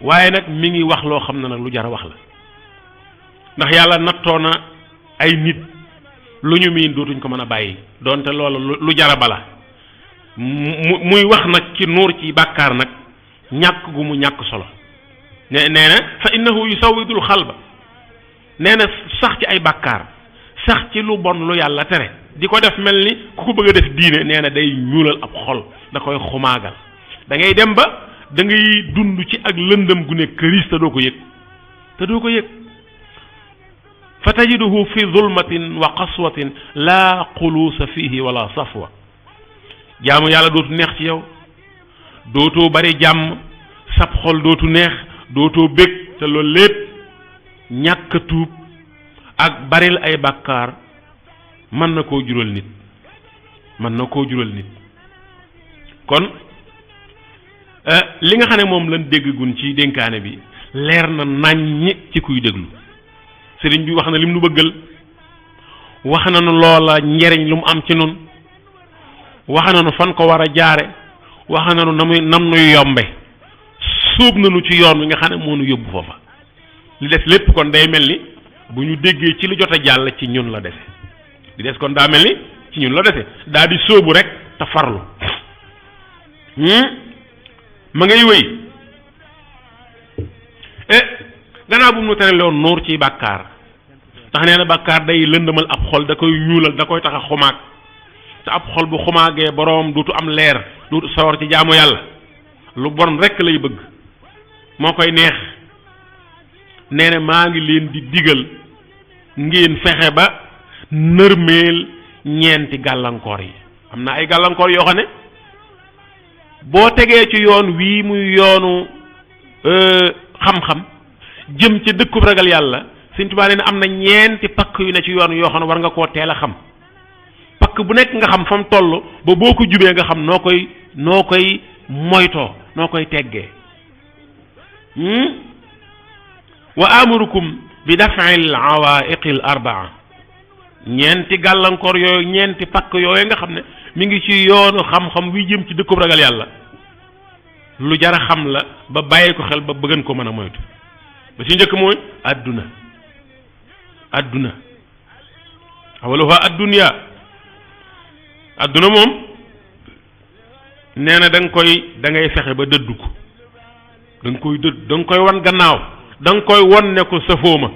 waaye nag mi ngi wax loo xam ne nag lu jar a wax la ndax yàlla nattoo na ay nit lu ñu miin dootuñ ko mën a bàyyi donte loolu lu jar a bala muy wax nag ci nuur ci bàkkaar nag ñàkk gu mu ñàkk solo nee na fa innahu yusawidul xalba nee na sax ci ay bàkkaar sax ci lu bon lu yàlla tere di ko def mel ni ku ko bëgg a def diine nee na day ñuulal ab xol da koy xumaagal da ngay dem ba da ngay dund ci ak lëndëm gu ne këris te doo ko yëg fa tajiduhu fi zulmatin wa qaswatin laa xuluusa fihi wala safwa jaamu yàlla dootu neex ci yow dootoo bari jàmm sab xol dootu neex dootoo bég te loolu lépp ñàkk tuub ak baril ay bàkkaar mën na koo jural nit kon li nga xam ne moom lañ déggun ci dénkaane bi leer na naññ ci kuy déglu sëriñ bi wax na lim nu bëggal wax na nu loola njariñ lu mu am ci nun wax na nu fan ko war a jaare wax na nu nam nuy yombe sóob na nu ci yoon wi nga xam ne moo nu yóbbu foofa li des lépp kon day mel ni bu ñu déggee ci lu jot a jàll ci ñun la dese li des kon daa mel ni ci ñun la dese daa di sóobu rek te farlu ma ngay wéy gannaaw bu mu nu tere loon nuur ci bàkkaar tax nee na bàkkaar day lëndëmal ab xol da koy ñuulal da koy tax a xumaag te ab xol bu xumaagee boroom duutu am leer duutu sawar ci jaamu yàlla lu bon rekk lay bëgg moo koy neex nee na maa ngi leen di digal ngeen fexe ba nërmeel ñeenti gàllankoor yi am na ay gàllankoor yoo xam ne boo tegee ci yoon wii muy yoonu xam-xam jëm ca dëkkub ragal yàlla Sëñ Tuubaa nee na am na ñeenti pakk yu ne ci yoon yoo xam ne war nga koo teel a xam pakk bu nekk nga xam fa mu toll ba boo ko jubee nga xam noo koy moytoo noo koy teggee wa amurukum bi daf'il awaa'iqil arbaa ñeenti gàllankoor yooyu ñeenti pakk yooyu nga xam ne mi ngi ci yoonu xam-xam wi jëm ci dëkkub ragal yàlla lu jar a xam la ba bàyyi ko xel ba bëggan ko mën a moytu ba ci njëkk mooy adduna awaluha addunya adduna moom nee na da ngay fexe ba dëddu ko da nga koy wan gannaaw da nga koy won ne ko safoo ma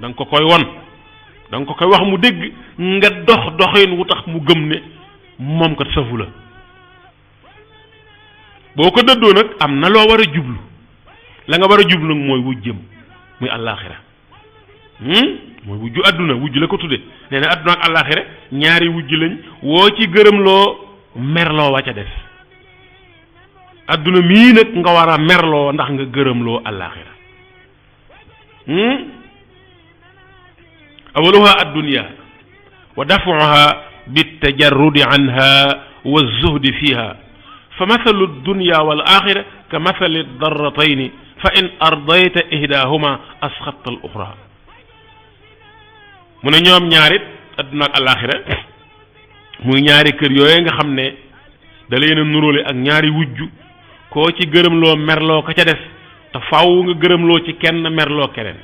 da nga ko koy won da nga ko koy wax mu dégg nga doxin wu tax mu gëm ne moom kat safu la boo ko dëddoo nag am na loo war a jublu la nga war a jublu nag mooy wujjëm muy àllaaxira mooy wujju adduna wujj la ko tudde nee na adduna ak àllaaxira ñaari wujj lañ woo ci gërëmloo merloo wa ca des adduna mii nag nga war a merloo ndax nga gërëmloo àllaaxira awaluha addunya wa dafuha bitajarrudi anha wa zuhdi fiha fa mathalu dunya wal axira ka mathali darratayni fa in ardayta ihdahuma asxatta al uxra mu ne ñoom ñaarit adduna ak alaxira muy ñaari kër yooyu nga xam ne da leen a nuróole ak ñaari wujju koo ci gërëmloo merloo ka ca des te faaw nga gërëmloo ci kenn merloo keneen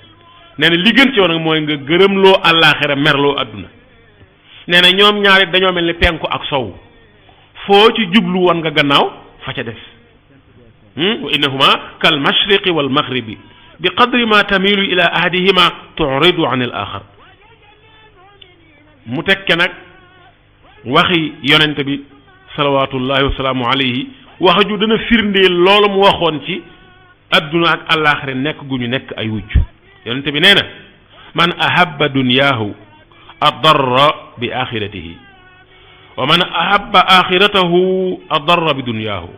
nee na li gën ci yow nag mooy nga gërëmloo alaxira merloo adduna nee na ñoom ñaarit dañoo mel ni penku ak sow foo ci jublu woon nga gannaaw fa ca des wa innahuma kal mashriqi wal maghribi bi qadri ma tamilu ila ahadihima turidu an al axar mu tekke nag waxi yonent bi salawatullahi wasalaamu alayhi wax ju dana firndeel loolu mu waxoon ci adduna ak alaxira nekk gu ñu nekk ay wujj yonent bi nee na man ahabba dunyaahu adarra bi axiratihi wa man ahabba axiratahu adarra bi dunyaahu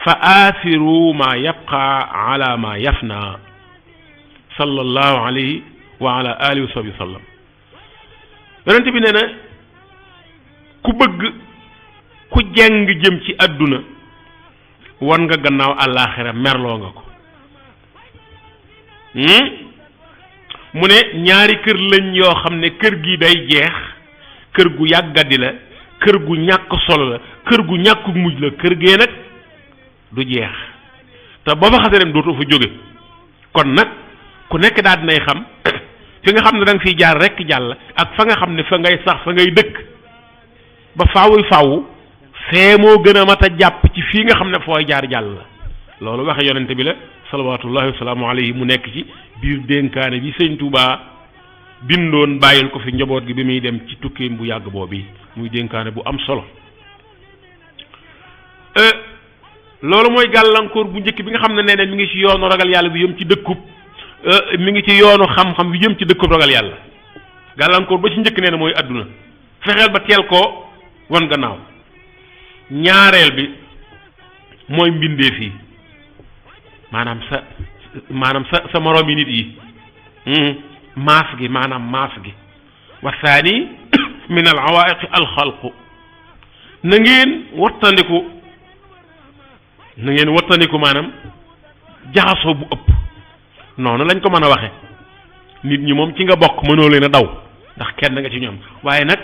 fa aathiru ma yabqa ala ma yafna sallallahu alayhi wa ala alihi wa sahbihi wa sallam yonent bi nee na ku bëgg ku jeng jëm ci adduna wan nga gannaaw àllaaxira merloo nga ko mu ne ñaari kër lañ yoo xam ne kër gi day jeex kër gu yàggadi la kër gu ñàkk solo la kër gu ñàkk mujj la kër gee nag du jeex te boo fa xasee dem dootoo fa jóge kon nag ku nekk daal dinay xam fi nga xam ne da nga fiy jaar rekk jàll ak fa nga xam ne fa ngay sax fa ngay dëkk ba faawu faawu fee moo gën a mat a jàpp ci fii nga xam ne fooy jaar jàll la loolu waxe yonente bi la salawatullahi wasalaamu alayhi mu nekk ci biir dénkaane bi sëñ Tuubaa bindoon bàyyil ko fi njaboot gi bi muy dem ci tukkeem bu yàgg boobu muy dénkaane bu am solo loolu mooy gàllankoor bu njëkk bi nga xam ne nee na mi ngi ci yoonu ragal yàlla bi yëm ci dëkkub mi ngi ci yoonu xam-xam bi jëm ci dëkkub ragal yàlla gàllankoor ba ci njëkk nee na mooy àdduna fexeel ba teel koo wan gannaaw ñaareel bi mooy mbindeef yi maanaam sa moroomi nit yi maas gi maanaam maas gi wa thani min al awaiq al xalqu na ngeen wattandiku maanaam jaxasoo bu ëpp noonu lañ ko mën a waxe nit ñi moom ci nga bokk mënoo leen a daw ndax kenn nga ci ñoom waaye nag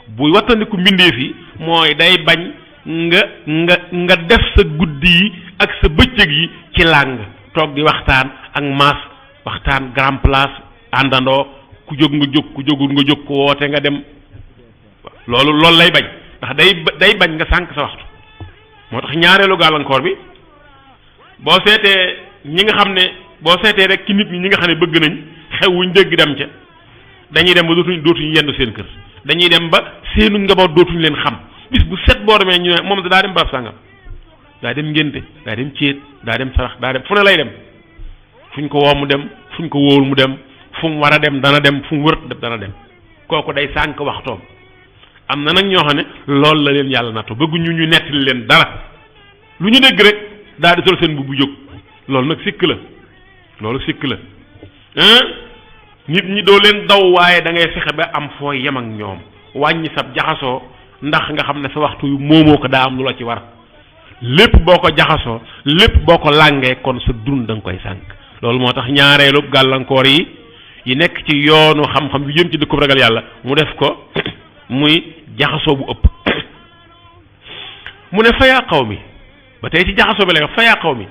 buy wattandiku mbindeef yi mooy day bañ nga def sa guddi yi ak sa bëccëg yi ci làng toog di waxtaan ak maas waxtaan grand place àndandoo ku jóg nga jóg ku jógul nga jóg ku woote nga dem loolu lay bañ ndax day bañ nga sànq sa waxtu moo tax ñaareelu gàllankoor bi boo seetee ñi nga xam ne boo seetee rek ci nit ñi nga xam ne bëgg nañ xew wuñ dégg dem ca dañuy dem ba dootuñu yendu seen kër dañuy dem ba seenu njaboot dootuñu leen xam bis bu set boo demee ñu ne moom daa dem barab sàngam daa dem ngénte daa dem céet daa dem sarax daa dem fu ne lay dem fuñ ko woo mu dem fuñ ko wóowul mu dem fu mu war a dem dana dem fu mu wërët def dana dem kooku day sànq waxtoom am na nag ñoo xam ne loolu la leen yàlla nattu bëgguñu ñu nettali leen dara lu ñu dégg rek daal di sol seen bu jóg loolu nag sikk la loolu sikk la nit ñi doo leen daw waaye da ngay fexe ba am foo yem ak ñoom wàññi sab jaxasoo ndax nga xam ne sa waxtu yu moomoo ko daa am lu la ci war lépp boo ko jaxasoo lépp boo ko làngee kon sa dund da nga koy sànq loolu moo tax ñaareelu gàllankoor yi nekk ci yoonu xam-xam bi jëm ci dëkkub ragal yàlla mu def ko muy jaxasoo bu ëpp mu ne fa yaa qawmi ba tey ci jaxasoo bi la fa yaa qawmi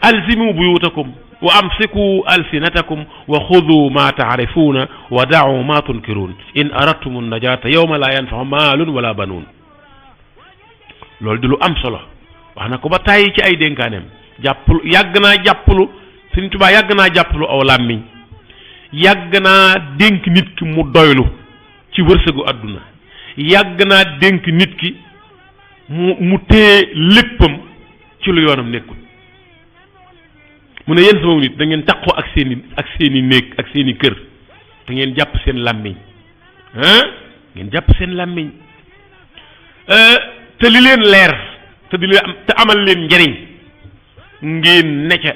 alzimu buyutakum wa amsiku alsinatakum wa xudu ma taarifuuna wa da'u ma tunkiruun in aradtum najata yawma la yanfau maalun wala banuun loolu di lu am solo wax na ko ba tàyyi ci ay dénkaaneem jàppalu yàgg naa jàppalu Sëriñ Tuubaa yàgg naa jàppalu aw làmmiñ yàgg naa dénk nit ki mu doylu ci wërsëgu àdduna yàgg naa dénk nit ki mu téye léppam ci lu yoonam nekkul mu ne yéen sama nit da ngeen taqoo ak seeni néeg ak seeni kër te ngeen jàpp seen làmmiñ ngeen jàpp seen làmmiñ te li leen leer te amal leen njariñ ngeen ne ca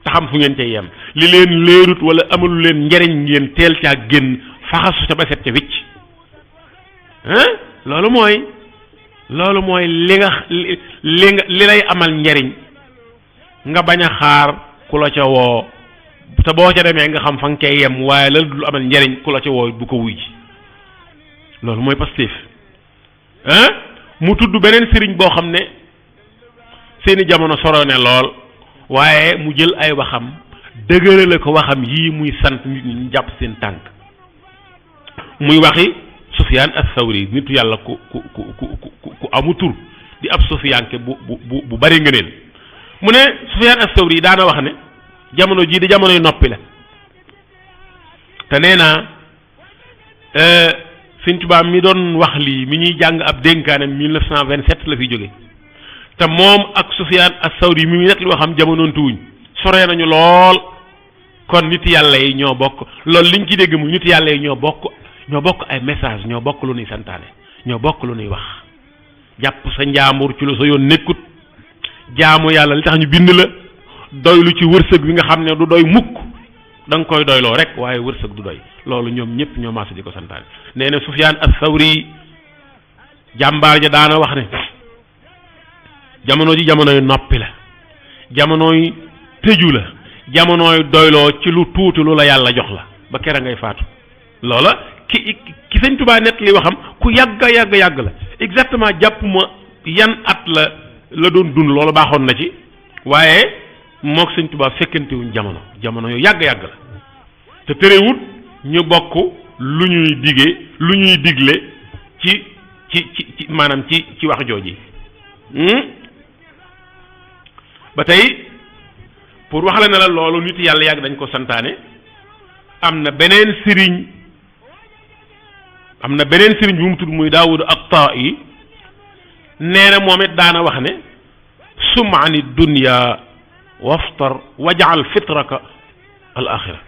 te xam fu ngeen cay yem li leen leerut wala amalu leen njariñ ngeen teel caa génn faxasu ca ba set ca wicc loolu mooy li lay amal njariñ nga bañ a xaar ku la ca woo te boo ca demee nga xam fa nga cay yem waaye la dul amal njariñ ku la ca woo bu ko wuy ji loolu mooy Pastef mu tudd beneen sëriñ boo xam ne seeni jamono sorone lool waaye mu jël ay waxam dëgërale ko waxam yii muy sant nit ñi ñu jàpp seen tànk muy waxi Sufyaan as-Sawri nitu yàlla ku amu tur di ab sufiyanke bu bari ngëneel mu ne Sufyaan as-Sawri daana wax ne jamono jii di jamonoy noppi la te nee naa Sëñ Tuubaa mi doon wax lii mi ñuy jàng ab dénkaanem 1927 la fi jóge te moom ak Sufyaan as-Sawri mi nekk li waxam jamonoon tuwuñ soree nañu lool kon nit yàlla yi ñoo bokk loolu liñ ci dégg muy nit yàlla yi ñoo bokk ay message ñoo bokk lu nuy santaane ñoo bokk lu nuy wax jàpp sa njaambur ci lu sa yoon nekkut jaamu yàlla li tax ñu bind la doylu ci wërsëg bi nga xam ne du doy mukk da nga koy doyloo rek waaye wërsëg du doy loolu ñoom ñëpp ñoo maasa di ko santaane nee na Sufyaan as-Sawri jàmbaar ja daana wax ne jamono ji jamonoy noppi la jamonoy tëju la jamonoy doyloo ci lu tuuti lu la yàlla jox la ba kera ngay faatu loola ki Sëñ Tuubaa net li waxam ku yàgg la exactement jàpp ma yan at la la doon dund loolu baaxoon na ci waaye mook sëñ Tuubaa fekkantewuñ jamono yu yàgg-yàgg la te terewut ñu bokk lu ñuy digle ci maanaam ci wax jooji ba tey pour wax la ne la loolu nit yàlla yàgg dañ ko santaane am na beneen sëriñ bu mu tudd muy Daawud at-Taa'i nee na moom it daana wax ne sum ani dunya waftar waj'al fitraka al axira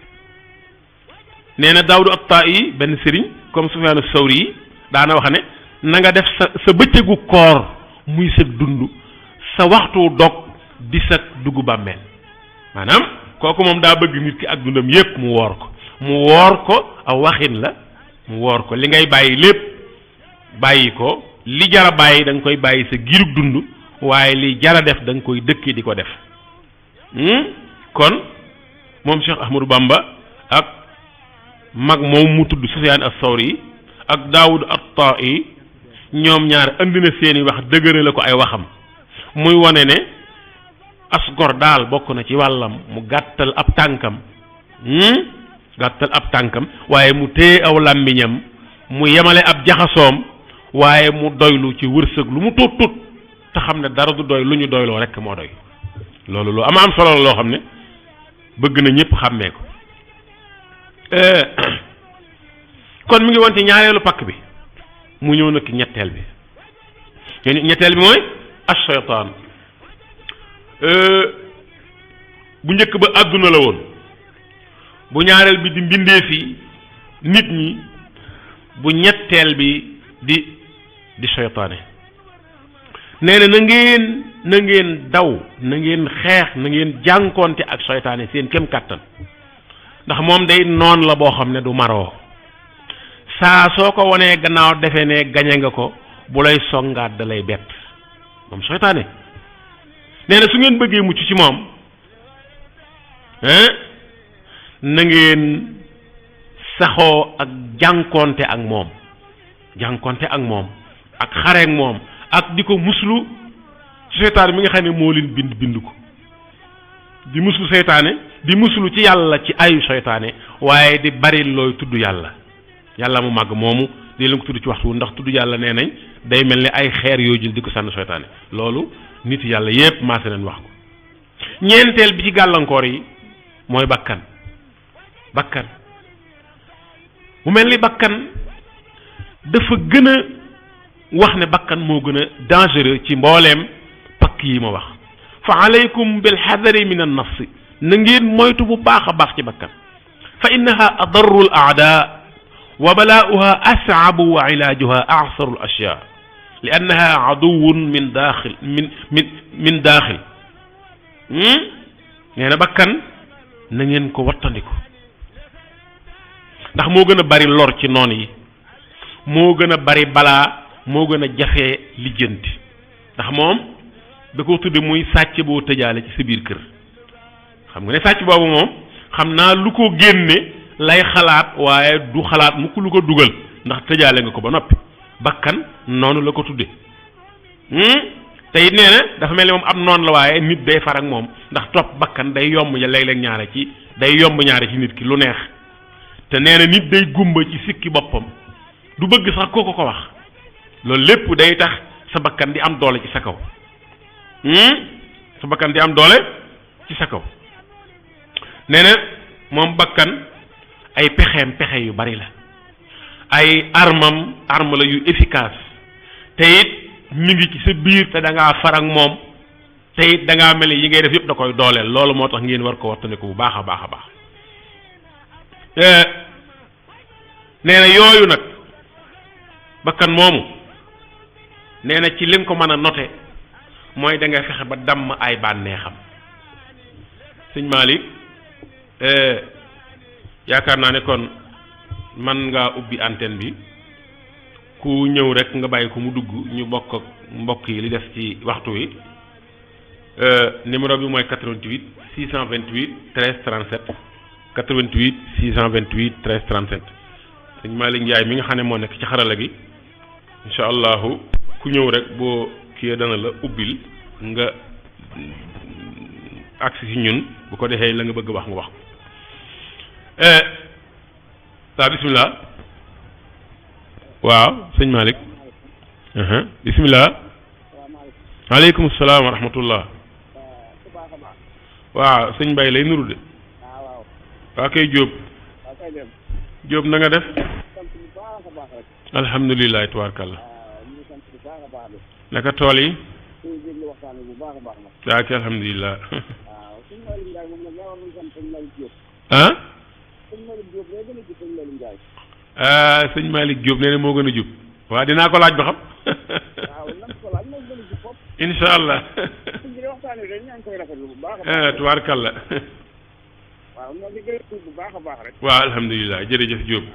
nee na Daawud at-Taa'i benn sëriñ comme Sufyaan as-Sawri yi daana wax ne na nga def sa bëccëgu koor muy sa dund sa waxtu dog di sa dugg bàmmeel maanaam kooku moom daa bëgg nit ki ak dundam yépp mu woor ko aw waxin la mu woor ko li ngay bàyyi lépp bàyyi ko li jara bàyyi da nga koy bàyyi sa giirug dund waaye li jara def da nga koy dëkkee di ko def kon moom Cheikh Ahmadou Bamba ak mag moom mu tudd Sufyaan as-Sawri ak Daawud at-Taa'i ñoom ñaar andi na seeni wax dëgëre la ko ay waxam muy wane ne asgor daal bokk na ci wàllam mu gàttal ab tànkam waaye mu téye aw làmmiñam mu yemale ab jaxasoom waaye mu doylu ci wërsëg lu mu tut te xam ne dara du doy lu ñu doyloo rekk moo doy loolu lu am solo la loo xam ne bëgg na ñëpp xàmmee ko kon mi ngi woon ci ñaareelu pakk bi mu ñëw nag ñetteel bi mooy ash-shaytaan bu njëkk ba àdduna la woon bu ñaareel bi di mbindeef yi nit ñi bu ñetteel bi di seytaane nee na na ngeen daw na ngeen xeex na ngeen jànkoonte ak seytaane seen kem kàttan ndax moom day noon la boo xam ne du maroo saa soo ko wanee gannaaw defe ne gañe nga ko bu lay songaat da lay bett moom seytaane nee na su ngeen bëggee mucc ci moom na ngeen saxoo ak jànkoonte ak moom ak xare ak moom ak di ko muslu seytaane mi nga xam ne moo leen bind ko di muslu seytaane di muslu ci yàlla ci ayu seytaane waaye di bari looy tudd yàlla mu màgg moomu di leen ko tudd ci waxtu ndax tudd yàlla nee nañ day mel ni ay xeer yoo jël di ko sànni seytaane loolu nit yàlla yépp maase nañ wax ko ñeenteel bi ci gàllankoor yi mooy bakkan mu mel ni bakkan dafa gën a wax ne bakkan moo gën a dangereux ci mbooleem pakk yi ma wax fa alaykum bil hadari min an nafsi na ngeen moytu bu baax a baax ci bakkan fa innaha adarru al aada wa balaa'uha as'abu wa ilaajuha a'saru al ashyaa li annaha aduwwun min daaxil min daaxil nee na bakkan na ngeen ko wattandiku ndax moo gën a bari lor ci noon yi moo gën a bari balaa moo gën a jafee lijjanti ndax moom da ko tudde muy sàcc boo tëjaale ci sa biir kër xam nga ne sàcc boobu moom xam naa lu ko génne lay xalaat waaye du xalaat mukk lu ko dugal ndax tëjaale nga ko ba noppi bakkan noonu la ko tudde te it nee na dafa mel ni moom am noonu la waaye nit day far ak moom ndax topp bakkan day yomb ya léeg-léeg ñaare ci nit ki lu neex te nee na nit day gumba ci sikki boppam du bëgg sax kooku ko wax loolu lépp day tax sa bakkan di am doole ci sa kaw ci sa kaw nee na moom bakkan ay pexe yu bari la ay arme la yu efficace te it mi ngi ci sa biir te da ngaa far ak moom te it da ngaa mel ni yi ngay def yëpp da koy dooleel loolu moo tax ngeen war ko wattandiku bu baax a baax a baax nee na yooyu nag bakkan moomu nee na ci li nga ko mën a noter mooy da ngay fexe ba damm ay bànneexam sëñ Malick yaakaar naa ne kon man ngaa ubbi antenne bi ku ñëw rek nga bàyyi ko mu dugg ñu bokk ak mbokk yi li def ci waxtu wi numéro bi mooy 88 628 13 37 88 628 13 37 sëñ Malick Ndiaye mi nga xam ne moo nekk ci xarala gi incha allahu ku ñëw rek boo kii dana la ubbil nga agsi ci ñun bu ko defee la nga bëgg wax nga wax ko bismillah waaw sëñ Malick bismillah waaleykum salaam wa rahmatullah waaw sëñ Mbaye lay nuru de waa kay Jóob na nga def alhamdulilah tubaarkalla naka tool yi waa kay alhamdulilah sëñ Malick Diop nee na moo gën a jub waaw dinaa ko laaj ba xam incha allah tubaarkalla waaw alhamdulilah jërëjëf Diop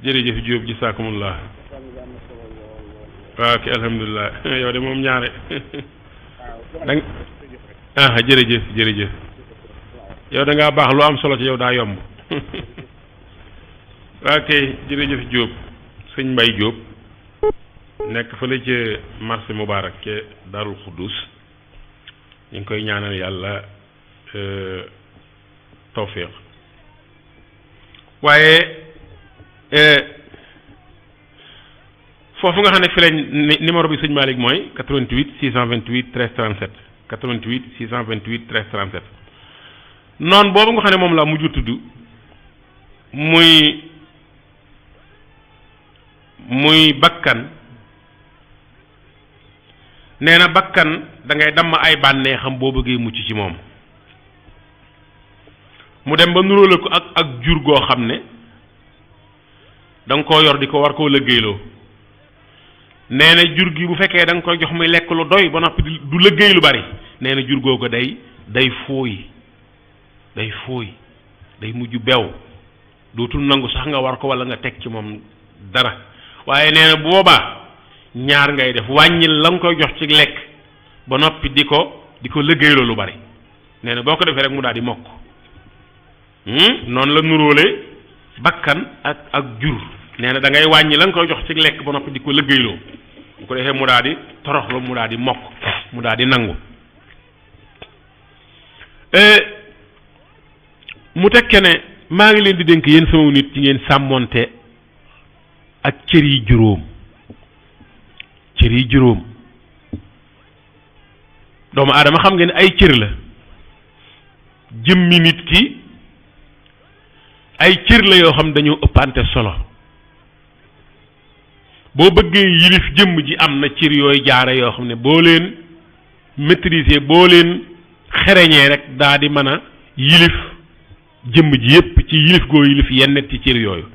jërëjëf Diop jisaakumullah waaw ok alhamdulilah yow de moom ñaare jërëjëf yow da ngaa baax lu am solo ci yow daa yomb ok jërëjëf Diop sëñ Mbaye Diop nekk fële ca marché Moubarak ca Darul Xuddus ñu ngi koy ñaanal yàlla tawfiq waaye foofu nga xam ne fi lañ numéro bi sëñ Malick mooy 88 628 13 37 88 628 13 37 noonu boobu nga xam ne moom la mujj tudd muy bakkan nee na bakkan da ngay damm ay bànneexam boo bëggee mucc ci moom mu dem ba nuróole ko ak jur goo xam ne da nga koo yor di ko war koo liggéeyloo nee na jur gi bu fekkee da nga koy jox muy lekk lu doy ba noppi du liggéey lu bari nee na jur googu day fooy day mujj bew dootul nangu sax nga war ko walla nga teg ci moom dara waaye nee na bu boobaa ñaar ngay def wàññil la nga koy jox ci lekk ba noppi di ko liggéeyloo lu bari nee na boo ko defee rek mu daal di mokk noonu la nuróole bakkan ak jur nee na da ngay wàññi la nga koy jox ci lekk ba noppi di ko liggéeyloo bu ko defee mu daal di toroxlu mu daal di mokk mu daal di nangu mu tekke ne maa ngi leen di dénk yéen sama nit ci ngeen sàmmonte ak cër yi juróom doomu aadama xam ngeen ay cër la jëmmi nit ki ay cër la yoo xam dañoo ëppante solo boo bëggee yilif jëmm ji am na cër yooyu jaare yoo xam ne boo leen maîtriser boo leen xereñee rek daa di mën a yilif jëmm ji yépp ci yilif goo yilif yenn ci cër yooyu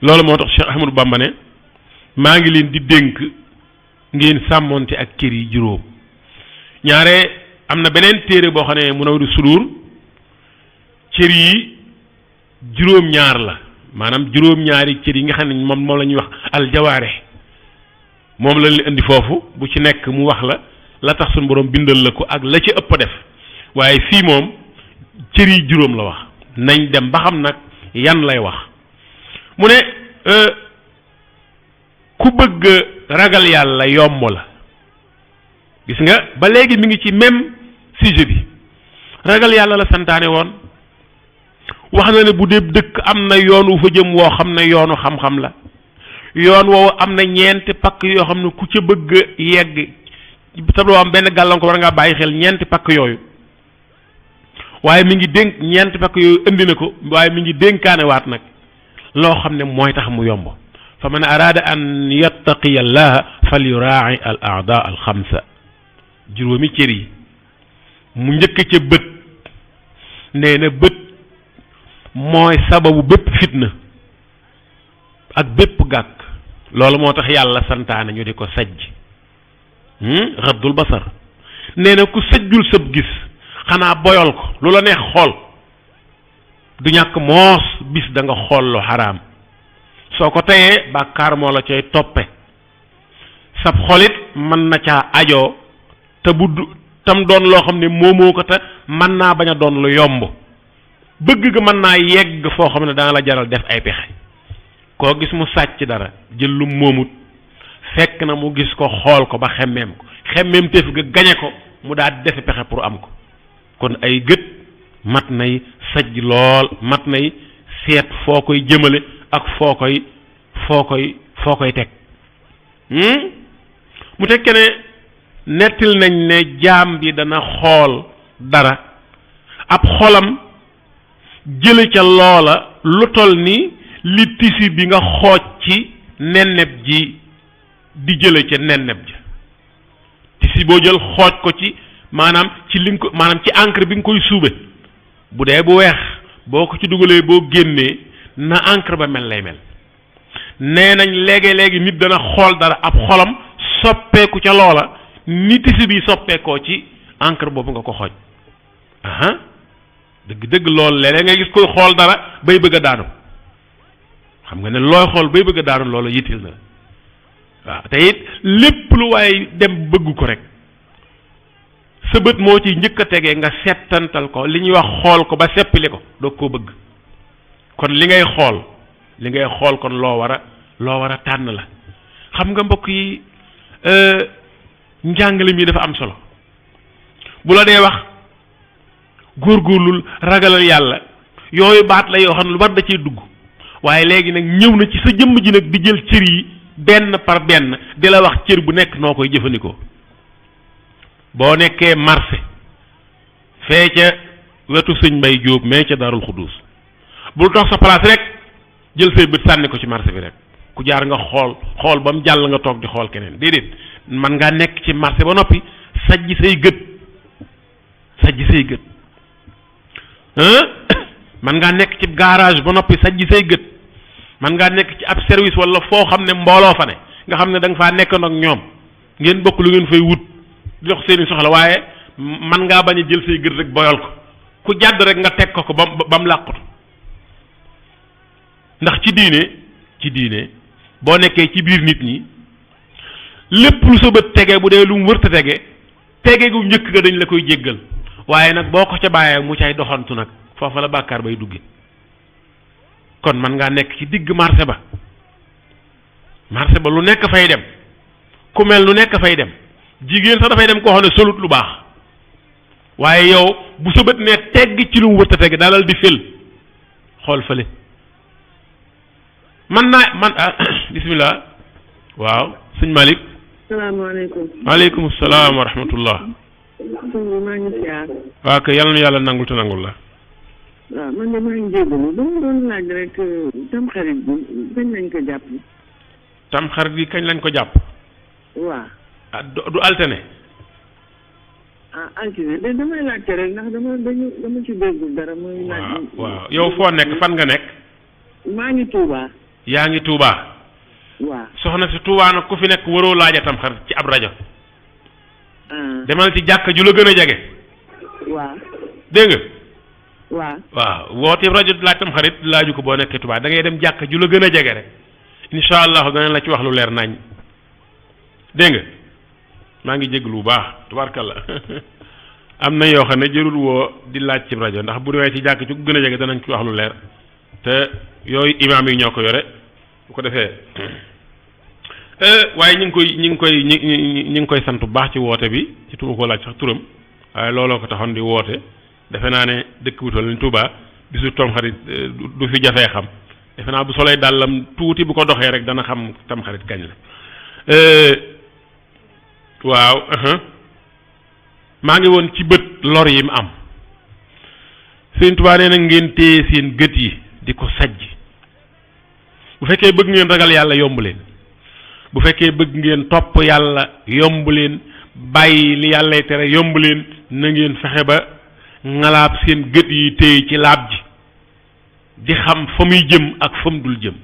loolu moo tax Cheikh Ahmadou Bamba ne maa ngi leen di dénk ngeen sàmmonte ak cër yi juróom ñaare am na beneen téere boo xam ne Munawwirus Sudur cër yi juróom-ñaar la maanaam juróom-ñaari cër yi nga xam ne moom la ñuy wax aljawaare moom la leen indi foofu bu ci nekk mu wax la tax suñu borom bindal la ko ak la ci ëpp def waaye fii moom cër yi juróom la wax nañ dem ba xam nag yan lay wax mu ne ku bëgg ragal yàlla yomb la gis nga ba léegi mi ngi ci même sujet bi ragal yàlla la santaane woon wax na ne bu dee dëkk am na yoon wu fa jëm woo xam ne yoonu xam-xam la yoon woowu am na ñeenti pakk yoo xam ne ku ca bëgg yegg tabloo am benn gàllankoor war ngaa bàyyi xel ñeenti pakk yooyu waaye mi ngi dénk ñeenti pakk yooyu indi na ko waaye mi ngi dénkaane waat nag loo xam ne mooy tax mu yomb fa man araada an yattaqiya allaha fal yuraa'i al a'daa al xamsa juróomi cër yi mu njëkk ca bët nee na bët mooy sababu bépp fitna ak bépp gàkk loolu moo tax yàlla santaane ñu di ko sajj raddul basar nee na ku sajjul sab gis xanaa boyal ko lu la neex xool du ñàkk moos bis da nga xool lu xaraam soo ko teyee bàkkaar moo la cay toppe sab xolit mën na caa ajoo te bu tam doon loo xam ne moomoo ko te mën naa bañ a doon lu yomb bëgg ga mën naa yegg foo xam ne dana la jaral def ay pexe koo gis mu sàcc dara jël lu moomut fekk na mu gis ko xool ko ba xemmeem ko xemmeem téef ga gañe ko mu daal defe pexe pour am ko kon ay gët mat nay sajj lool mat nay seet foo koy jëmale ak foo koy teg mu tekke ne nettil nañ ne jaam bi dana xool dara ab xolam jële ca loola lu toll ni li tisi bi nga xooj ci nenneb ji di jële ca nenneb ja tisi boo jël xooj ko ci maanaam ci li nga ko maanaam ci encre bi nga koy suube bu dee bu weex boo ko ci dugalee boo génnee na encre ba mel lay mel nee nañ léegi nit dana xool dara ab xolam soppeeku ca loola ni tisi bi soppeekoo ci encre boobu nga ko xooj aha dëgg loolu léeg-léeg nga gis koy xool dara bay bëgg a daanu xam nga ne looy xool bay bëgg a daanu loolu yittil na waaw te it lépp lu waaye dem bëgg ko rek sa bët moo ci njëkk a tegee nga settantal ko li ñuy wax xool ko ba seppili ko doog koo bëgg kon li ngay xool kon loo war a tànn la xam nga mbokk yi njàngale mi dafa am solo bu la dee wax góorgóorlul ragalal yàlla yooyu baat la yoo xam ne lu bar da cee dugg waaye léegi nag ñëw na ci sa jëmm ji nag di jël cër yi benn par benn di la wax cër bu nekk noo koy jëfandikoo boo nekkee marché fee ca wetu sëñ Mbay Jóob mais ca Daarul Xuduus bul toog sa place rek jël say bët sànni ko ci marché bi rek ku jaar nga xool ba mu jàll nga toog di xool keneen déedéet man ngaa nekk ci marché ba noppi sajj say gët man ngaa nekk ci garage ba noppi sajj say gët man ngaa nekk ci ab service wala foo xam ne mbooloo fa ne nga xam ne da nga faa nekk nag ñoom ngeen bokk lu ngeen fay wut di dox seeni soxla waaye man ngaa bañ a jël say gët rek boyal ko ku jàdd rek nga teg ko ba mu làqutu ndax ci diine boo nekkee ci biir nit ñi lépp lu sa bët tege bu dee lu mu wërta tege gu njëkk ga dañ la koy jéggal waaye nag boo ko ca bàyyee mu cay doxantu nag foofa la bàkkaar bay dugge kon man ngaa nekk ci digg marché ba lu nekk fay dem ku mel lu nekk fay dem jigéen sax dafay dem koo xam ne solut lu baax waaye yow bu sa bët ne tegg ci lu mu wërta tege dalal di fël xool fële man bismillah waaw sëñ Malick salaamaaleykum waaleykum salaam wa rahmatullah maa ngi siyaar waaw kay yàlla na yàlla nangul te nangul la waaw man de maa ngi jégalu dama doon laaj rek tamxarit bi kañ lañ ko jàpp tamxarit bi kañ lañ ko jàpp waaw du altine altine de damay laajte rek ndax dama ci déggul dara muy laaj waaw yow foo nekk fan nga nekk maa ngi Touba yaa ngi Touba waaw soxna si Touba nag ku fi nekk waroo laaja tamxarit ci ab rajo demal ci jàkka ju la gën a jege waaw dégg nga waaw woote rajo laaj tamxarit laaju ko boo nekkee Touba da ngay dem jàkka ju la gën a jege rek incha allah danañ la ci wax lu leer nañ dégg nga maa ngi jéglu bu baax tubaarkalla am na yoo xam ne jërul woo di laaj ci rajo ndax bu demee ci jàkk ci ku gën a jege danañ ci wax lu leer te yooyu imaam yi ñoo ko yore bu ko defee waaye ñu ngi koy sant bu baax ci woote bi ci tuma koo laaj sax turam waaye looloo ko taxoon di woote defe naa ne dëkk bu toll ni Touba bisu tamxarit du fi jafee xam defe naa bu solee dàllam tuuti bu ko doxee rek dana xam tamxarit kañ la waaw maa ngi woon ci bët lor yi mu am Sëñ Touba nee na ngeen téye seen gët yi di ko sajj bu fekkee bëgg ngeen ragal yàlla yomb leen bu fekkee bëgg ngeen topp yàlla yomb leen bàyyi li yàllay tere yomb leen na ngeen fexe ba ngalaab seen gët yi téye ci laab ji di xam fa muy jëm ak fa mu dul jëm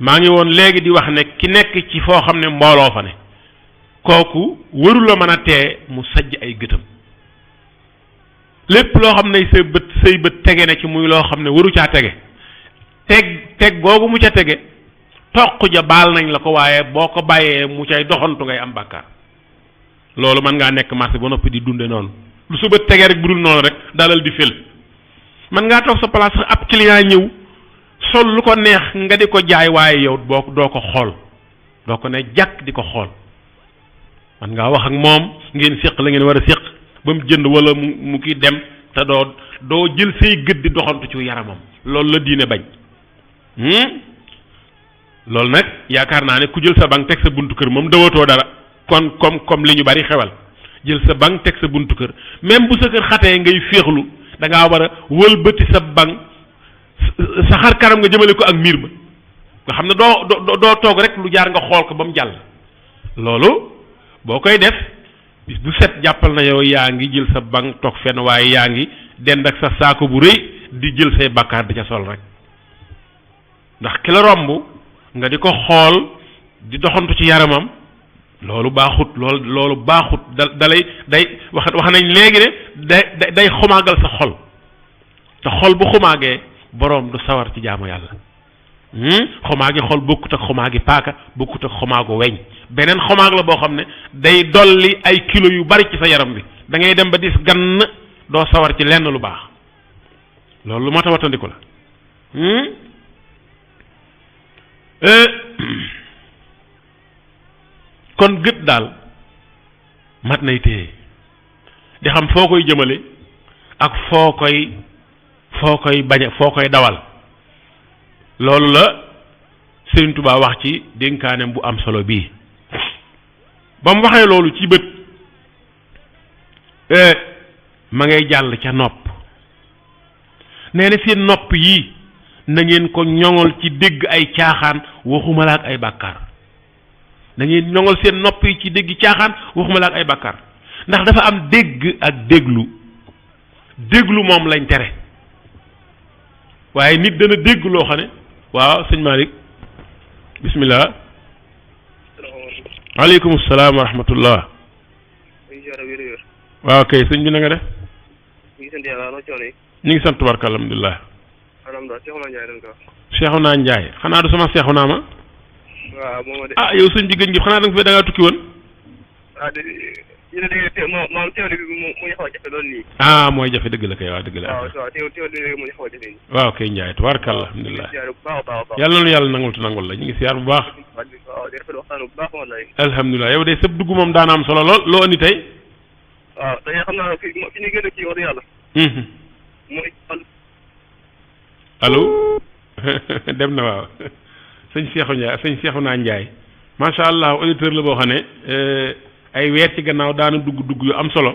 maa ngi woon léegi di wax ne ki nekk ci foo xam ne mbooloo fa ne kooku waru la mën a tee mu sajj ay gëtam lépp loo xam ne say bët tege na ci muy loo xam ne waru caa tege teg googu mu ca tege toq ja baal nañ la ko waaye boo ko bàyyee mu cay doxantu ngay am bàkkaar loolu mën ngaa nekk marché ba noppi di dunde noonu lu sa bët tege rek bu dul noonu rek dalal di fël mën ngaa toog sa place ab client ñëw sol lu ko neex nga di ko jaay waaye yow doo ko xool doo ko ne jàkk di ko xool man ngaa wax ak moom ngeen séq la ngeen war a séq ba mu jënd wala mu kii dem te doo jël say gët di doxantu ci yaramam loolu la diine bañ. loolu nag yaakaar naa ne ku jël sa banque teg sa buntu kër moom dawatoo dara kon comme li ñu bari xewal jël sa banque teg sa buntu kër même bu sa kër xatee ngay féexlu da ngaa war a wëlbati sa banque sa xar kanam nga jëmale ko ak miir ba nga xam ne doo toog rek lu jaar nga xool ko ba mu jàll. loolu boo koy def bis bu set jàppal na yow yaa ngi jël sa banque toog fenn waaye yaa ngi dend ak sa saako bu rëy di jël say bakkaar di ca sol rek ndax ki la romb nga di ko xool di doxantu ci yaramam loolu baaxut loolu baaxut dalay day wax nañ léegi ne day xomaagal sa xol te xol bu xomaagee boroom du sawar ci jaamu yàlla. xomaagi xol bokkut ak xomaagi paaka bokkut ak xomaagu weñ beneen xomaag la boo xam ne day dolli ay kilo yu bari ci sa yaram bi da ngay dem ba dis gann doo sawar ci lenn lu baax loolu lu mat a wattandiku la. kon gët daal mat nay téye di xam foo koy jëmale ak foo koy bañ foo koy dawal loolu la Sëriñ Tuubaa wax ci dénkaaneem bu am solo bii ba mu waxee loolu ci bët ma ngay jàll ca nopp nee na seen nopp yi na ngeen ko ñoŋol ci dégg ay caaxaan waxuma la ak ay bàkkaar na ngeen ñoŋol seen nopp yi ci dégg caaxaan waxuma la ak ay bàkkaar ndax dafa am dégg ak déglu moom lañ tere waaye nit dana dégg loo xam ne waaw sëñ Malick bismillah aleykum salaam wa rahmatullah waaw kay sëñ bi na nga def ñu ngi sant tubarka alhamdulilah Seexuna Njaay xanaa du sama Seexuna ma ah yow sëñ bi gëj ngi xanaa da nga fi da ngaa tukki woon ah mooy jafe dëgg la kay waaw dëgg la waaw kay Njaay tubarkalla alhamdulilah yàlla na yàlla nangul te nangul la ñu ngi siyaar bu baax alhamdulilah yow day sëb dugg moom daana am solo lool loo andi tey waaw dañuy xam naa fi ñu gën a kii wax yàlla mooy allo dem na waaw sëñ Seexuna Njaay macha allah auditeur la boo xam ne ay weer ci gannaaw daana dugg yu am solo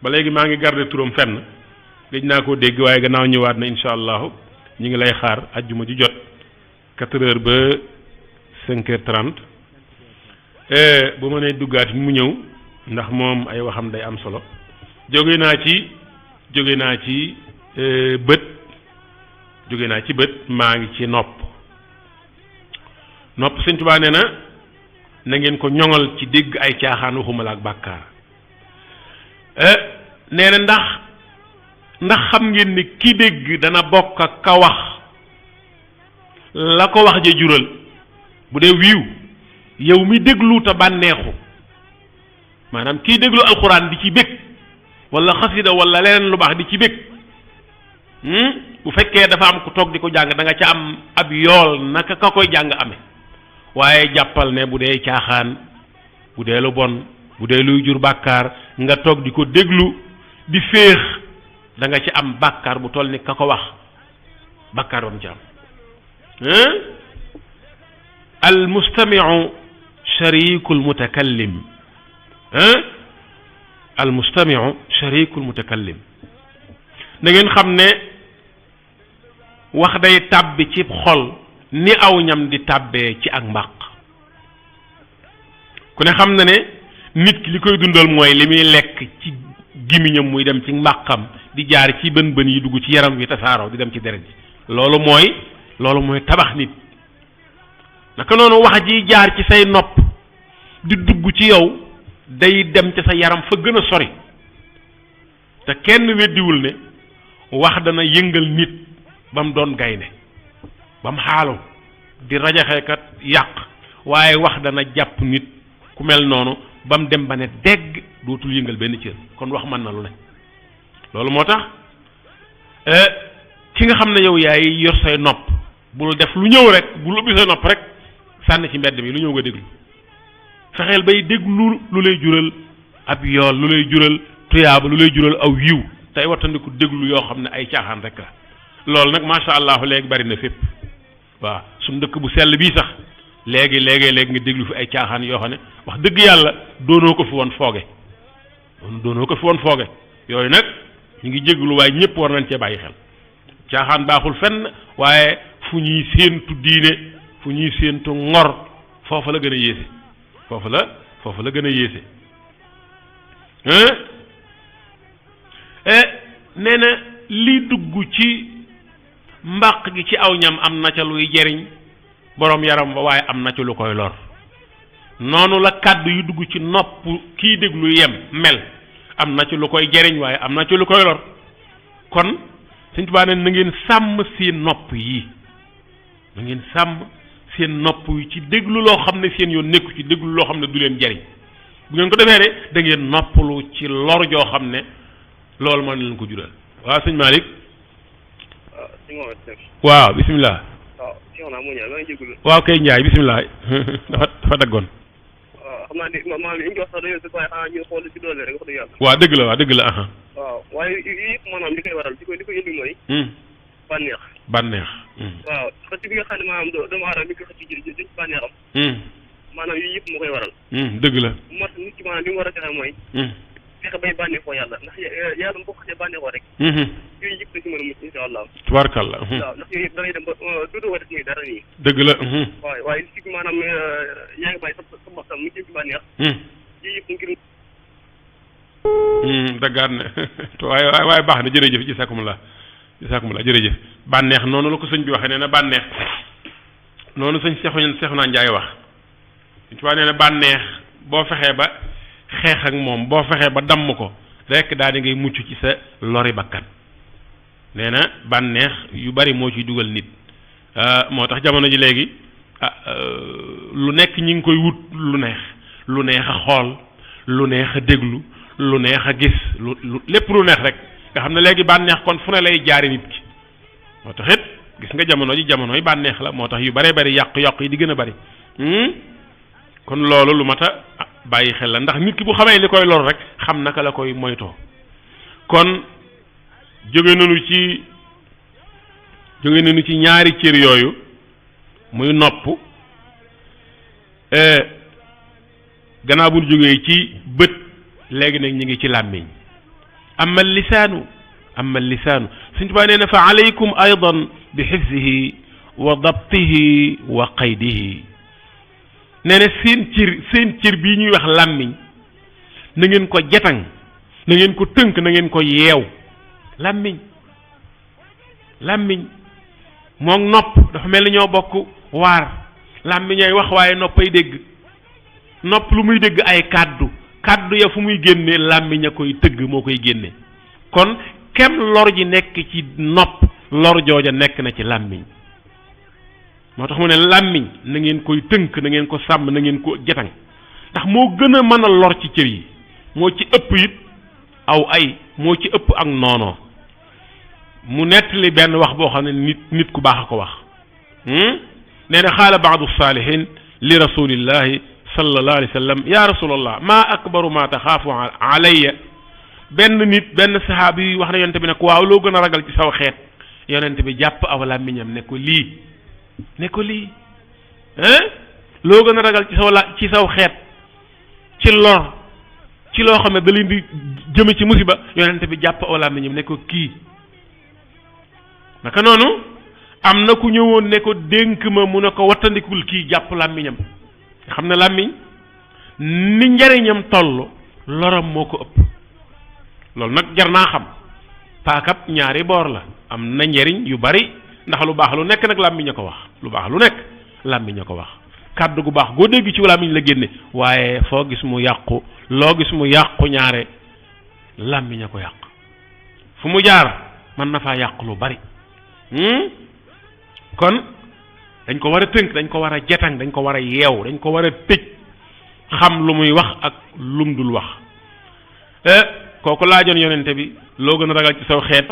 ba léegi maa ngi garder turam fenn gëj naa koo dégg waaye gannaaw ñëwaat na incha allahu ñu ngi lay xaar ajjuma ji jot 4 heures ba 5 heures 30 bu ma nee duggaat mu ñëw ndax moom ay waxam day am solo jóge naa ci bët maa ngi ci nopp Sëñ Tuubaa nee na ngeen ko ñoŋal ci dégg ay caaxaan waxuma la ak bàkkaar nee na ndax xam ngeen ni ki dégg dana bokk ak ka wax la ko wax ja jural bu dee wiiw yow mi déglu te bànneexu maanaam kii déglu alxuraan di ci bég wala xasida wala leneen lu baax di ci bég bu fekkee dafa am ku toog di ko jàng da nga ca am ab yool naka ka koy jàng amee waaye jàppal ne bu dee caaxaan bu dee lu bon bu dee luy jur bàkkaar nga toog di ko déglu di féex da nga ci am bàkkaar bu toll ni ka ko wax bàkkaar ba mu ci am al mustamiu sharikul mutakallim al mustamiu sharikul mutakallim da ngeen xam ne wax day tàbbi ci xol ni aw ñam di tàbbee ci ak mbàq ku ne xam na ne nit ki li koy dundal mooy li muy lekk ci gimiñam muy dem ci mbàqam di jaar ci bën bën yi dugg ci yaram wi tasaaroo di dem ci deret ji loolu mooy tabax nit naka noonu wax ji jaar ci say nopp di dugg ci yow day dem ci sa yaram fa gën a sori te kenn weddiwul ne wax dana yëngal nit ba mu doon gaynde ba mu xaalu di rajaxeekat yàq waaye wax dana jàpp nit ku mel noonu ba mu dem ba ne dégg dootul yëngal benn cër kon wax mën na lu ne loolu moo tax ki nga xam ne yow yaay yor say nopp bul def lu ñëw rek bul ubbi say nopp rek sànni ci mbedd mi lu ñëw nga déglu fexeel bay déglu lu lay jural ab yool lu lay jural tuyaaba lu lay jural aw yiw tey wattandiku déglu yoo xam ne ay caaxaan rek la loolu nag macha allah léegi bari na fépp waaw suñu dëkk bu sell bii sax léegi nga déglu fi ay caaxaan yoo xam ne wax dëgg yàlla doonoo ko fi woon fooge yooyu nag ñu ngi jéglu waaye ñëpp war nañ cee bàyyi xel caaxaan baaxul fenn waaye fu ñuy séentu diine fu ñuy séentu ngor foofa la gën a yéese foofa la gën a yéese nee na li dugg ci mbàq gi ci aw ñam am na ca luy jariñ boroom yaram ba waaye am na ca lu koy lor noonu la kàddu yu dugg ci nopp kii déglu mel am na ci lu koy jariñ waaye am na ci lu koy lor kon Sëñ Tuubaa ne na ngeen sàmm seen nopp yi na ngeen sàmm seen nopp yi ci déglu loo xam ne seen yoon nekku ci déglu loo xam ne du leen jariñ bu ngeen ko defee de da ngeen noppalu ci lor joo xam ne loolu moo leen ko jural waaw sëñ Malick waaw bisimilah waaw kay Ndiaye bisimilah dafa daggoon xam naa ni maanaam li ñu wax sax dañoo si waaye xanaa ñu xool ci doole rek wax dëgg yàlla waaw dëgg la aha waaw waaye yëpp maanaam li koy waral li koy indi mooy bànneex waaw xëcc bi nga xam ne maanaam doomu aadama mi ko xëcc ci bànneexam maanaam yii yëpp moo koy waral dëgg la moo tax nit ki maanaam li mu war a fexe mooy fexe bay bànneexoo yàlla ndax yàlla boo xasee bànneexoo rek yooyu yëpp da ci mën a mucc insha allah tubaarkàlla waaw ndax yooyu yëpp da ngay dem ba dootoo ko def muy dara nii dëgg la waaye li ci maanaam yaa ngi bàyyi sa boppam mu jëm ci bànneex yii yëpp ngir dëggaat ne waaye baax na jërëjëf gisaakumulaa jërëjëf bànneex noonu la ko sëñ bi waxee nee na bànneex noonu sëñ Seexu naa Njaay wax ci waa nee na bànneex boo fexee ba xeex ak moom boo fexee ba damm ko rekk daal di ngay mucc ci sa lori bakkan nee na bànneex yu bari moo ciy dugal nit moo tax jamono ji léegi lu nekk ñi ngi koy wut lu neex a xool lu neex a déglu lu neex a gis lu lépp lu neex rek nga xam ne léegi bànneex kon fu ne lay jaari nit ki moo tax it gis nga jamonoy bànneex la moo tax yu bare bari yàq yi di gën a bari kon loolu lu mat a bàyyi xel la ndax nit ki bu xamee li koy lor rek xam naka la koy moytoo kon jóge nañu ci ñaari cër yooyu muy nopp gannaaw bu ñu jógee ci bët léegi nag ñu ngi ci làmmiñ amma lisaanu Sëñ Tuubaa nee na fa alaykum aydan bi xifzihi wa dabtihi wa qaydihi nee na seen cër bii ñuy wax làmmiñ na ngeen ko jatang na ngeen ko tënk na ngeen ko yeew làmmiñ moom nopp dafa mel ni ñoo bokk waar làmmiñ ay wax waaye noppay dégg nopp lu muy dégg ay kàddu ya fu muy génne làmmiñ a koy tëgg moo koy génne kon kem lor ji nekk ci nopp lor jooja nekk na ci làmmiñ moo tax mu ne làmmiñ na ngeen koy tënk na ngeen ko sàmm na ngeen ko jatang ndax moo gën a mën a lor ci cër yi moo ci ëpp it aw ay moo ci ëpp ak noonoo mu nettali benn wax boo xam ne nit ku baax a ko wax nee na xaala baadu saalihin li rasulillahi sallallahu alayhi wa sallam ya rasulallah ma akbaru ma taxaafu alayya benn saxaabi yi wax na yonente bi ne ko waaw loo gën a ragal ci saw xeet yonente bi jàpp aw làmmiñam ne ko lii loo gën a ragal ci saw xeet ci lor ci loo xam ne da leen di jëme ci musiba yonente bi jàpp aw làmmiñam ne ko kii naka noonu am na ku ñëwoon ne ko dénk ma mu ne ko wattandikul kii jàpp làmmiñam nga xam ne làmmiñ ni njariñam toll loram moo ko ëpp loolu nag jar naa xam paakab ñaari boor la am na njariñ yu bari ndax lu baax lu nekk nag làmmiñ a ko wax lu baax lu nekk làmmiñ a ko wax kàddu gu baax goo dégg ci làmmiñ la génne waaye foo gis mu yàqu loo gis mu yàqu ñaare làmmiñ a ko yàq fu mu jaar mën na faa yàq lu bari kon dañ ko war a tënk dañ ko war a jetang dañ ko war a yeew dañ ko war a tëj xam lu muy wax ak lum dul wax kooku laajoon yonente bi loo gën a ragal ci saw xeet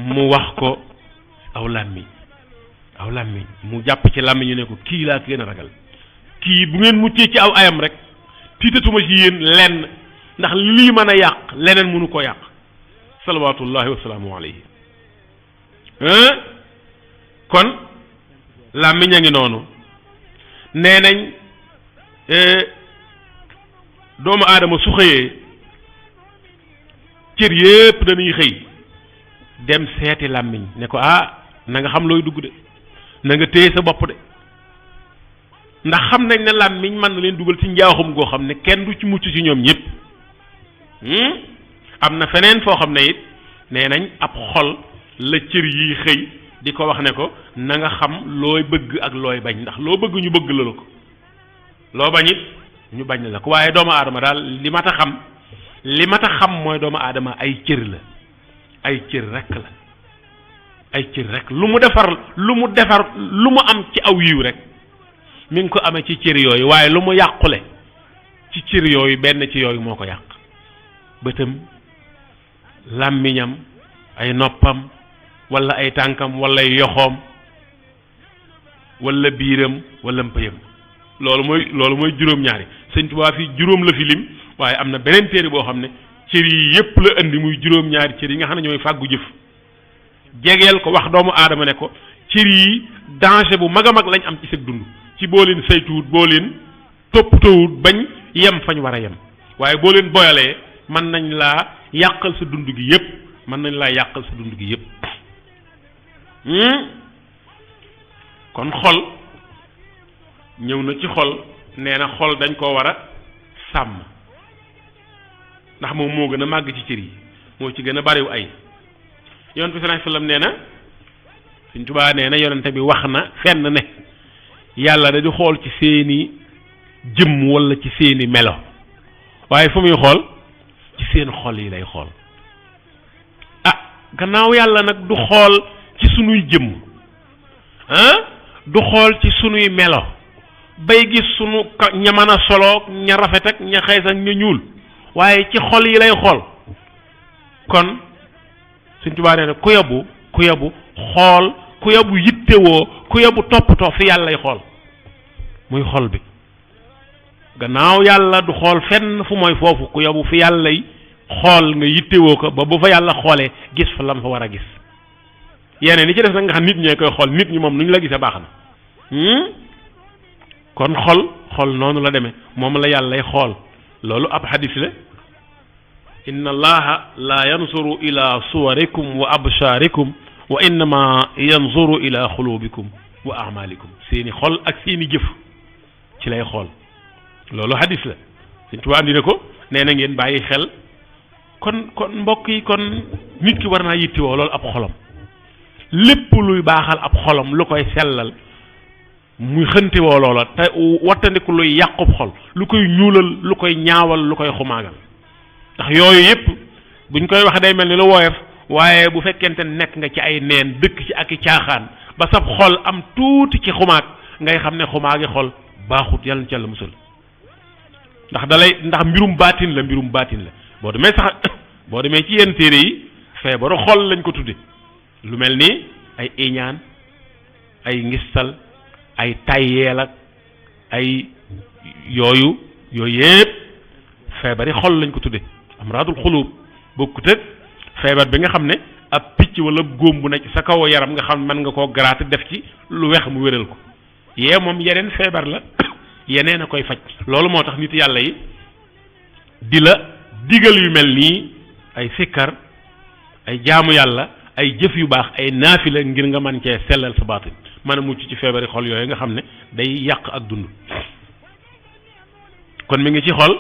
mu wax ko aw làmmiñ mu jàpp ci làmmiñ ñu ne ko kii laa gën a ragal kii bu ngeen muccee ci aw ayam rek tiitatuma ci yéen lenn ndax lii mën a yàq leneen mënu ko yàq salawatullahi wa salaamu alayhi kon làmmiñ a ngi noonu nee nañ doomu aadama su xëyee cër yépp dañuy xëy dem seeti làmmiñ ne ko na nga xam looy dugg de na nga téye sa bopp de ndax xam nañ ne làmmiñ mën na leen dugal ci njaaxum goo xam ne kenn du ci mucc ci ñoom ñëpp am na feneen foo xam ne it nee nañ ab xol la cër yi xëy di ko wax ne ko na nga xam looy bëgg ak looy bañ ndax loo bëgg ñu bëgg la ko loo bañ it ñu bañ la ko waaye doomu aadama daal li mat a xam mooy doomu aadama ay cër la ay cër rek la ay cër rek lu mu defar lu mu am ci aw yiw rek mi ngi ko amee ci cër yooyu waaye lu mu yàqule ci cër yooyu benn ci yooyu moo ko yàq bëtam làmmiñam ay noppam wala ay tànkam wala ay yoxoom wala biiram wala mpëyam loolu mooy juróom-ñaari Sëñ Tuubaa fi juróom la fi lim waaye am na beneen téere boo xam ne cër yi yépp la indi muy juróom-ñaari cër yi nga xam ne ñooy fàggu jëf jegeel ko wax doomu aadama ne ko cër yi danger bu mag a mag lañ am ci sa dund ci boo leen saytuwut boo leen toppatoowut bañ yem fañ war a yem waaye boo leen boyalee mën nañ laa yàqal sa dund gi yépp kon xol ñëw na ci xol nee na xol dañ koo war a sàmm ndax moom moo gën a màgg ci cër yi moo ci gën a bariw ay yonent bi sallallahu alayhi wasallam nee na Sëñ Tuubaa nee na yonente bi wax na fenn ne yàlla da di xool ci seeni jëmm wala ci seeni melo waaye fu muy xool ci seen xol yi lay xool gannaaw yàlla nag du xool ci sunuy jëmm du xool ci sunuy melo bay gis sunu ña mën a soloog ña rafet ak ña xees ak ña ñuul waaye ci xol yi lay xool kon Sëñ Tuubaa nee na ku yabu xool ku yabu yittewoo ku yabu toppatoo fi yàlla lay xool muy xol bi gannaaw yàlla du xool fenn fu mooy foofu ku yabu fi yàlla lay xool nga yittewoo ko ba bu fa yàlla xoolee gis fa lam fa war a gis yeneen ni ci def nag nga xam nit ñee koy xool nit ñi moom nu ñu la gisee baax na kon xol noonu la demee moom la yàlla lay xool loolu ab xadis la inna allaha la yansuru ila suwarikum wa absharikum wa innama yanzuru ila xulubikum wa amalikum seeni xol ak seeni jëf ci lay xool loolu xadis la Sëñ Tuubaa andi na ko nee na ngeen bàyyi xel kon mbokk yi kon nit ki war naa yittewoo loolu ab xolam lépp luy baaxal ab xolam lu koy sellal muy xëntewoo loola te wattandiku luy yàqub xol lu koy ñuulal lu koy ñaawal lu koy xumaagal ndax yooyu yépp buñ koy wax day mel ni lu woyof waaye bu fekkente nekk nga ci ay neen dëkk ci ak i caaxaan ba sab xol am tuuti ci xumaag ngay xam ne xumaagi xol baaxut yàlla na ci yàlla musal ndax mbirum baatin la boo demee ci yenn téere yi feebaru xol lañ ko tudde lu mel ni ay iñaan ay ngistal ay tayyeel ak ay yooyu yépp feebari xol lañ ko tudde amraadul xuluub bokkut ak feebar bi nga xam ne ab picc wala góom bu nekk sa kaw yaram nga xam mën nga koo gratter def ci lu wex mu wéral ko yee moom yeneen feebar la yeneen a koy faj loolu moo tax nit yàlla yi di la digal yu mel nii ay sikkar ay jaamu yàlla ay jëf yu baax ay naafila ngir nga mën cee sellal sa baatin mën a mucc ci feebari xol yooyu nga xam ne day yàq ak dund kon mi ngi ci xol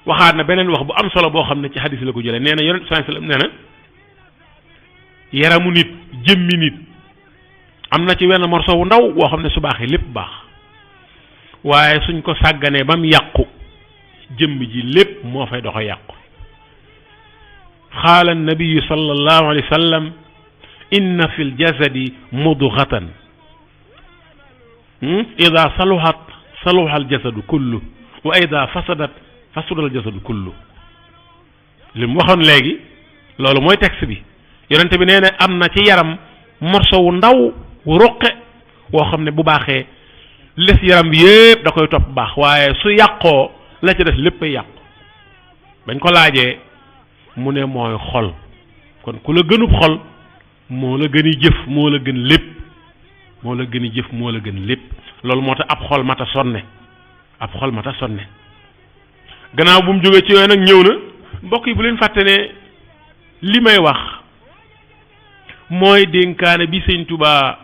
waxaat na beneen wax bu am solo boo xam ne ci hadis la ko jëlee nee na yonent sallallahu alayhi wasallam nee na yaramu nit jëmmi nit am na ci wenn morso wu ndaw boo xam ne su baaxee lépp baax waaye suñ ko sàgganee ba mu yàqu jëmm ji lépp moo fay dox a yàqu qaala annabiyu sallallahu alayhi wa sallam inna fi ljasadi mudghatan ida saluhat saluha aljasadu kullu wa ida fasadat fasada aljasadu kullu li mu waxoon léegi loolu mooy texte bi yonente bi nee na am na ci yaram morso wu ndaw wu ruqe woo xam ne bu baaxee les yaram bi yëpp da koy topp baax waaye su yàqoo la ca des lépp ay yàqu bañ ko laajee mu ne mooy xol kon ku la gënub xol moo la gën i jëf moo la gën lépp moo la gën i jëf moo la gën lépp loolu moo tax ab xol mata sonne ab xol mata sonne gannaaw bu mu jógee ci yooyu nag ñëw na mbokk yi bu leen fàtte ne li may wax mooy dénkaane bi sëñ Tuubaa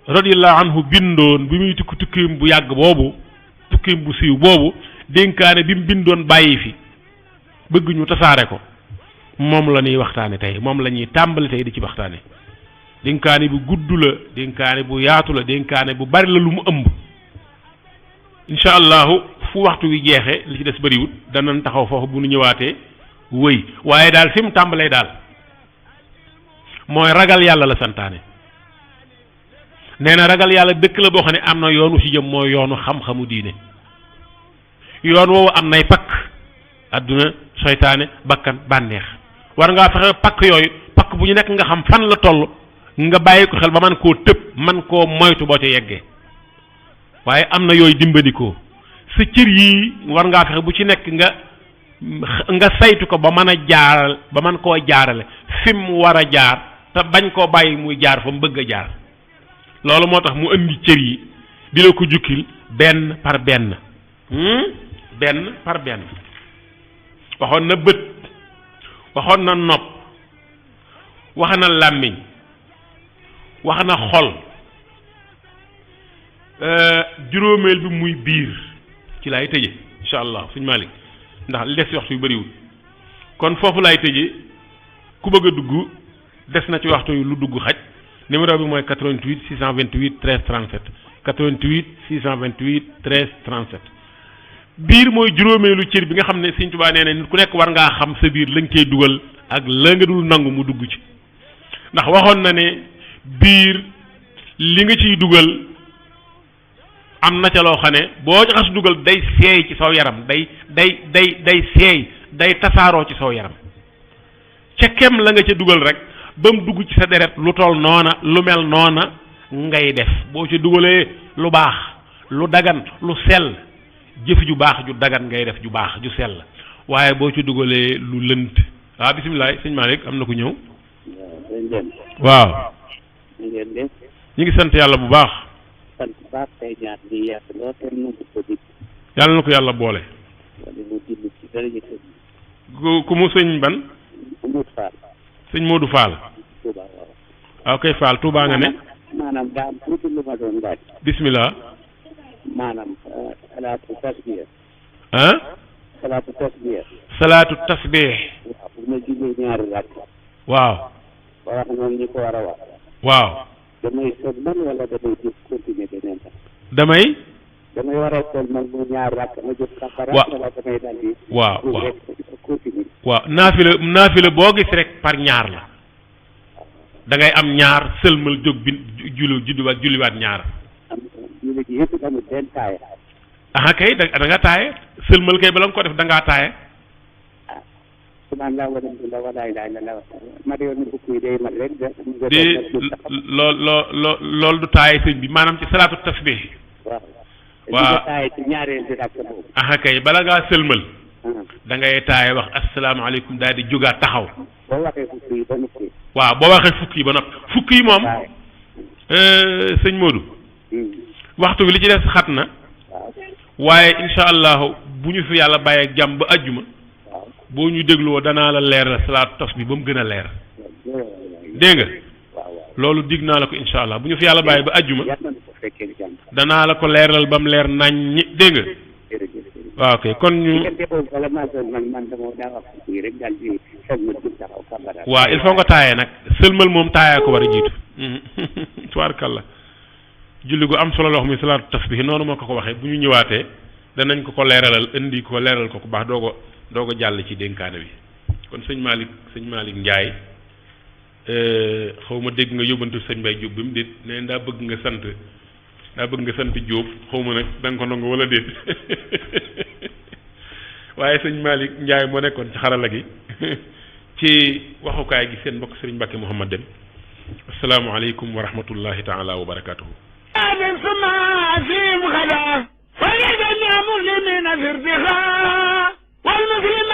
radiyallahu anhu bindoon bi muy tukkiim bu yàgg boobu tukkiim bu siiw boobu dénkaane bi mu bindoon bàyyi fi bëgg ñu tasaare ko moom la ñuy waxtaane tey moom la ñuy tàmbali tey di ci waxtaane dénkaane bu gudd la dénkaane bu yaatu la dénkaane bu bari la lu mu ëmb incha allahu fu waxtu wi jeexe li ci des bëriwut danañ taxaw foofu bu nu ñëwaatee wëy waaye daal fi mu tàmbalee daal mooy ragal yàlla la santaane nee na ragal yàlla dëkk la boo xam ne am na yoonu ci jëm mooy yoonu xam-xamu diine yoon woowu am nay pakk adduna seytaane bakkan bànneex war ngaa fexe pakk yooyu pakk bu ñu nekk nga xam fan la toll nga bàyyi ko xel ba man koo tëb man koo moytu boo ca yeggee waaye am na yooyu dimbandikoo sa cër yi war ngaa fexe bu ci nekk nga saytu ko ba mën a jaaral ba man koo jaarale fi mu war a jaar te bañ koo bàyyi muy jaar fa mu bëgg a jaar loolu moo tax mu indi cër yi di la ko jukkil benn par benn benn par benn waxoon na bët waxoon na nopp wax na làmmiñ wax na xol juróomeel bi muy biir ci laay tëje incha allah suñ Malick ndax li des waxtu yu bëriwul kon foofu laay tëje ku bëgg a dugg des na ci waxtu yu lu dugg xaj numéro bi mooy 88 628 13 37 88 628 13 37 biir mooy juróomeelu cër bi nga xam ne Sëñ Tuubaa nee na nit ku nekk war ngaa xam sa biir la nga koy dugal ak la nga dul nangu mu dugg ci ndax waxoon na ne biir li nga ciy dugal am na ca loo xam ne boo ci xas dugal day seey ci saw yaram day seey day tasaaroo ci saw yaram ca kem la nga ca dugal rek ba mu dugg ci sa deret lu toll noona lu mel noona ngay def boo ca dugalee lu baax lu dagan lu sell jëf ju baax ju dagan ngay def ju baax ju sell waaye boo ci dugalee lu lënt waaw bisimilah sëñ Malick am na ku ñëw waaw ñu ngi sant yàlla bu baax yàlla na ko yàlla boole ku mu sëñ ban sëñ Modou Fall waaw kay Fall Touba nga ne maanaam daa am tuuti lu ma doon laaj bisimilah maanaam salaatu tasbih salaatu tasbih waaw bu ma jullee ñaari rakk waaw ba wax moom ñi ko war a wax waaw damay sëlmal wala damay jóg continuer beneen damay war a sëlmal mu ñaari rakk ma jóg kafara wala damay dal di waaw continuer waaw naafila boo gis rek par ñaar la da ngay am ñaar sëlmal jóg bi julliwaat ñaar julli gi yëpp tamit benn taaye aha kay da nga taaye sëlmal kay bala nga ko def da ngaa taaye subhanallah walhamdulillah wala ilaha illallah ma de yoon fukk yi day mat rek di loolu du taaye sëñ bi maanaam ci salaatu tasbih waaw taaye ci ñaareel di rakk boobu aha kay bala ngaa sëlmal da ngay taaye wax asalaamaaleykum daal di jógaat taxaw boo waxee fukk yi ba noppi waaw boo waxee fukk yi ba noppi fukk yi moom sëñ Modou waxtu bi li ci des xat na waaye incha allahu bu ñu fi yàlla bàyyi ak jàmm ba ajjuma boo ñu dégloo danaa la leeral salaatu tas bi ba mu gën a leer dégg nga loolu dig naa la ko incha allah bu ñu fi yàlla bàyyi ba ajjuma danaa la ko leeral ba mu leer nañ ñi dégg nga waaw kay kon ñu waaw il faut nga taaye nag sëlmal moom taayaa ko war a jiitu tubaarkalla julli gu am solo loo xam ne salaatu tasbih noonu moo ko waxee bu ñu ñëwaatee danañ ko leeralal indi ko leeral ko ku baax doo ko jàll ci dénkaane bi kon sëñ Malick Ndiaye xaw ma dégg nga yóbbantu sëñ Mbaye Diop bi mu déet ne daa bëgg nga sant Diop xaw ma nag da nga ko nangu wala déet waaye sëñ Malick Ndiaye moo nekkoon ci xarala gi ci waxukaay gi seen mbokk Serigne Mbacke Mouhamad Dem asalaamaaleykum wa rahmatullahi taala wa barakatuhu تعظيم غدا ولجميع مسلمين في ارتخاء والمسلمين